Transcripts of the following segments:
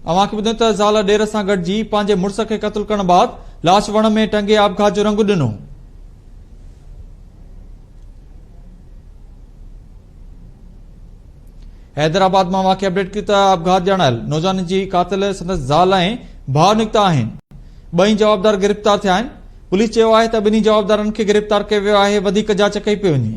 اوهان کي ٻڌايون ته زال ڏير سان گڏجي پنهنجي مڙس کي قتل ڪرڻ بعد لاش وڻ ۾ ٽنگي آپگهات جو رنگ ڏنو. حيدرآباد مان واقعي اپڊيٽ ڪيو ته آپگهات ڄاڻايل نوجوان جي قاتل سندس زال ۽ ڀاء نڪتا آهن، ٻئي جوابدار گرفتار ٿيا آهن، پوليس چيو آهي ته ٻنهي جوابدارن کي گرفتار ڪيو ويو آهي، وڌيڪ جاچ ڪئي پئي وڃي.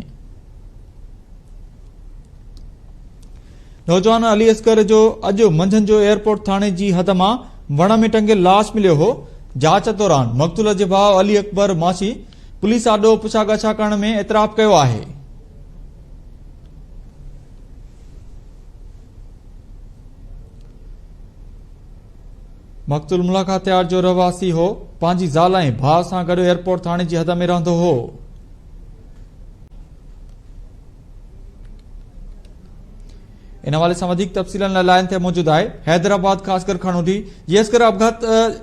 نوجوان علي اصغر جو اڄ منجهند جو ايئرپورٽ ٿاڻي جي حد مان وڻ ۾ ٽنگيل لاش مليو هو، جاچ دوران مقتول جي ڀاء علي اڪبر ماڇي پوليس آڏو پڇا ڳاڇا ڪرڻ ۾ اعتراف ڪيو آهي. مقتول ملاڪاتيار جو رهواسي هو، پنهنجي زال ۽ ڀاء سان گڏ ايئرپورٽ ٿاڻي جي حد ۾ رهندو هو. ان حوالي سان وڌيڪ تفصيلن لاء لائن تي موجود آهي حيدرآباد کان اصغر خانوٺي جي اصغر آپگهات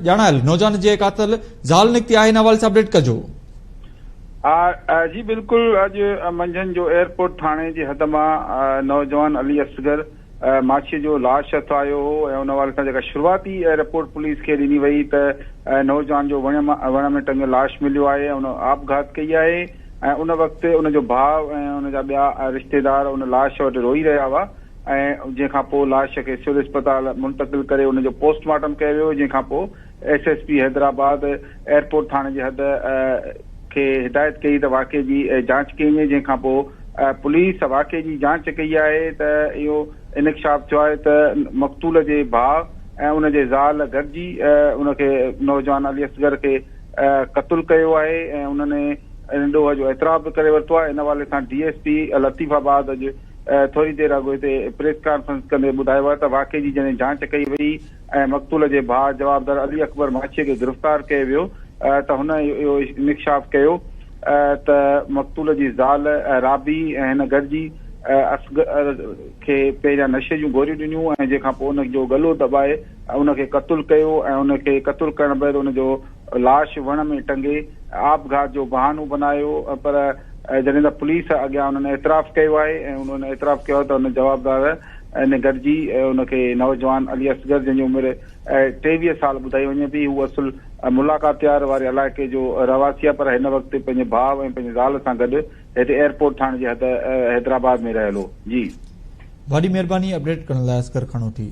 ڄاڻايل نوجوان جي قاتل زال نڪتي آهي ان حوالي سان اپڊيٽ ڪجو. جي بلڪل اڄ منجهند جو ايئرپورٽ ٿاڻي جي حد مان نوجوان علي اصغر ماڇي جو لاش هٿ آيو هو ۽ ان حوالي سان جيڪا شروعاتي رپورٽ پوليس کي ڏني وئي ته نوجوان جو وڻ وڻ ۾ ٽنگيل لاش مليو آهي ۽ ان آپگهات ڪئي آهي ۽ ان وقت ان جو ڀاء ۽ ان جا ٻيا رشتيدار ان لاش وٽ روئي رهيا هئا ۽ جنهن کان پوء لاش کي سول اسپتال منتقل ڪري ان جو پوسٽ مارٽم ڪيو ويو جنهن کان پوء S S P Hyderabad airport ٿاڻي جي حد کي هدايت ڪئي ته واقعي جي جاچ ڪئي وڃي جنهن کان پوء پوليس واقعي جي جاچ ڪئي آهي ته اهو انڪشاف ٿيو آهي ته مقتول جي ڀاء ۽ ان جي زال گڏجي ان کي نوجوان علي اصغر کي قتل ڪيو آهي ۽ انهن ان ڏوهه جو اعتراف به ڪري ورتو آهي ان حوالي سان D S P Latifabad اڄ ٿوري دير اڳ هتي پريس ڪانفرنس ڪندي ٻڌايو آهي ته واقعي جي جڏهن جاچ ڪئي وئي ۽ مقتول جي ڀاء جوابدار علي اڪبر ماڇي کي گرفتار ڪيو ويو ته هن اهو انڪشاف ڪيو ته مقتول جي زال رابي ۽ هن گڏجي اصغر کي پهريان نشي جون گوريون ڏنيون ۽ جنهن کان پوء ان جو ڳلو دٻائي ان کي قتل ڪيو ۽ ان کي قتل ڪرڻ بعد ان جو لاش وڻ ۾ ٽنگي آپگهات جو بهانو بنايو پر جڏهن ته پوليس اڳيان انهن اعتراف ڪيو آهي ۽ انهن اعتراف ڪيو آهي ته ان جوابدار ان گڏجي ان کي نوجوان علي اصغر جنهن جي عمر 23 سال ٻڌائي وڃي پئي هو اصل ملاڪاتيار واري علائقي جو رهواسي آهي پر هن وقت پنهنجي ڀاء ۽ پنهنجي زال سان گڏ هتي ايئرپورٽ ٿاڻي جي حد حيدرآباد ۾ رهيل هو جي. وڏي مهرباني اپڊيٽ ڪرڻ لاء اصغر کڻوٺي.